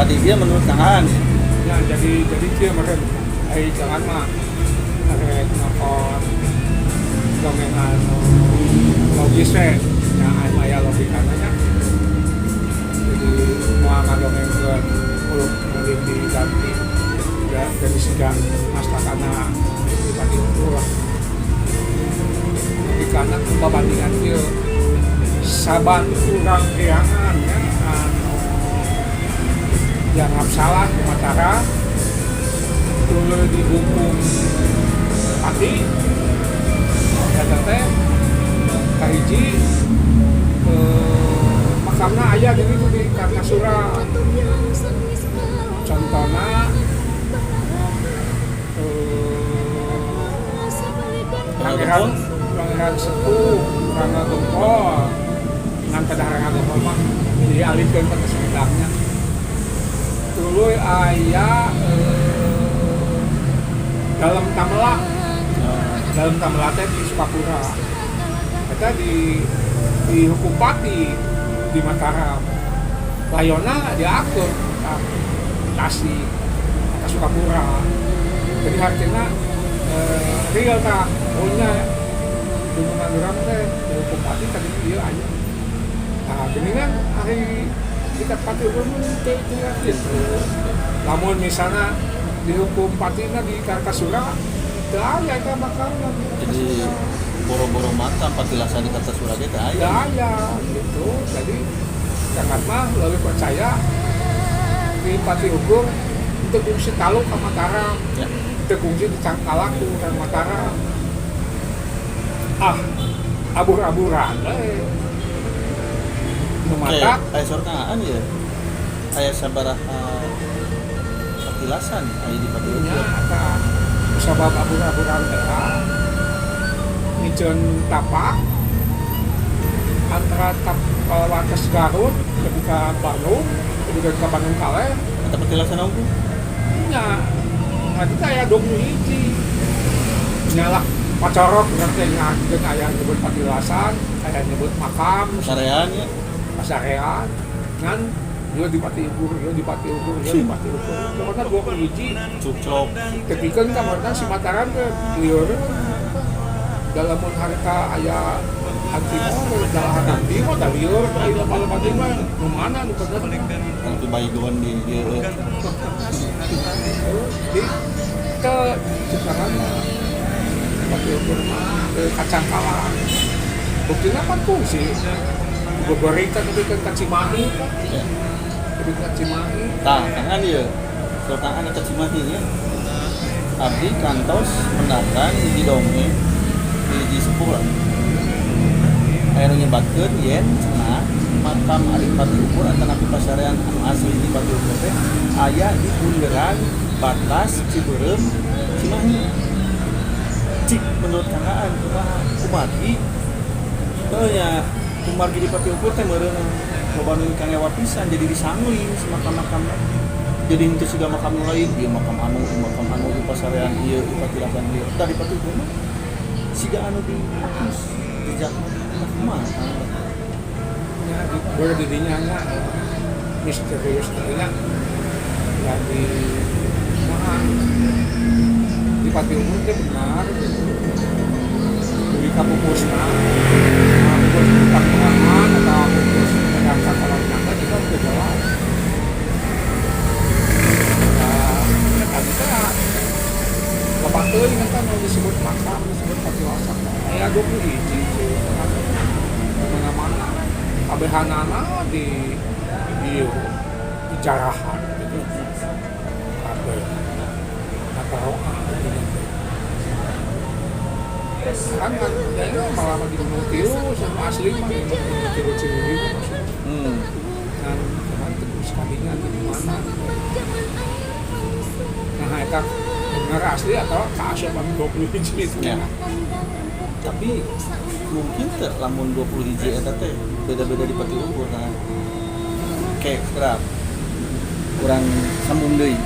Tadi dia menurut Kang. Ya, jadi kieu meureun ai jangan mah rek nonton dongeng anu logis we nya, anu aya logikana nya. Jadi moal ngadongengkeun uluk mungkin diganti ya, dari siga mastakana dibanding itu lah. Logikana pembandingan kieu, saban urang keangan ya anu dianggap salah di Mataram tuluy dihukum mati, eta teh kahiji, makamna aya di ditu di Kartasura. Contohna, Pangeran Pangeran Sepuh Rangga Gempol, ngan pada Rangga Gempol mah dialihkeun ke Sumedangnya. Tuluy aya Dalem Tamela. Dalem Tamela teh di Sukapura, eta dihukum pati di Mataram, layonna diakur ka Tasik, ka Sukapura. Jadi artinya real tah punya dunungan urang teh dihukum pati tadi ieu aya. Nah, gini kan ari kita pati ukur mun teu teu gitu. Lamun misalnya dihukum patina di Kartasura, teu aya eta makamna di Jadi Kartasura. Boro-boro makam, patilasan di Kartasura ge teu Teu aya. Aya gitu. Jadi jangan mah lebih percaya di Pati Ukur teu kungsi taluk ka Mataram, teu kungsi dicangkalak ku urang Mataram. Ah, abur-aburan we nu Oke, matak. Aya sorkaan ya. Aya sabaraha patilasan aya di Pati Nya. Ukur. Eta sabab abur-aburan teh miceun tapak antara tap wates Garut lebih ke Bandung, lebih ke Bandung Kaler. Eta petilasan naon tuh? Nya, nah kita aya 21 nyala pacorok berarti nya aya nyebut patilasan, aya nyebut makam. Sarean ya. Pasarean ngan ieu di Pati Ukur, ieu di Pati Ukur, ieu di Pati Ukur, pokoknya 21. Cukclok. Ketika kamarna si Mataram ke lieur dalam mun harta aya antimo dalam antimo da lieur aya loba-loba deui mah nu mana nu bener mah. Kalau baygon di dieu. Di ke sekarang mah Pati Ukur mah ke kacangkalan, buktinya kan fungsi beberita tapi ke Cimahi kan tapi ke Cimahi. Tah, tangan ieu. Sultan eta Cimahi nya. Abdi kantos mendakan hiji dongeng di hiji sepuh lah. Aya nu nyebatkeun yen cenah makam Ari Pati Ukur atanapi pasarean anu asli di Pati Ukur teh aya di bunderan batas Cibeureum Cimahi. Cik menurut Kang Aan kumaha? Kumargi heuh nya, kumargi di Pati Ukur teh meureun loba nu kangewa pisan, jadi disangling si makam-makam, jadi henteu siga makam nu lain, ieu makam anu, ieu makam anu, ieu pasarean ieu, ieu patilasan ieu. Tah, di Pati Ukur mah siga anu dihapus jejakna. Tah, kumaha? Nya di berdidinya nya misterius tadinya ya di kumaha di Pati Ukur teh benar gitu di kapupusna, kapupus perjuangan atau pupus rangka kalau nyangka juga udah jelas ya. Tadi teh loba teuing eta nu disebut makam, disebut patilasan, aya 21 sih mana-mana, kabehanana di dijarahan gitu kabeh kataroa gitu kan kan ya. Ini malah di Gunung Tilu sama asli mah di Gunung Tilu Ciwidey maksudnya. Dan cuman terus kadinya di mana, nah eta bener asli atau kaasupan 20 hiji itu. Ya. Tapi mungkin teh lamun 20 hiji eta teh beda-beda di Pati Ukur kan. Oke, sekarang kurang sambung deui.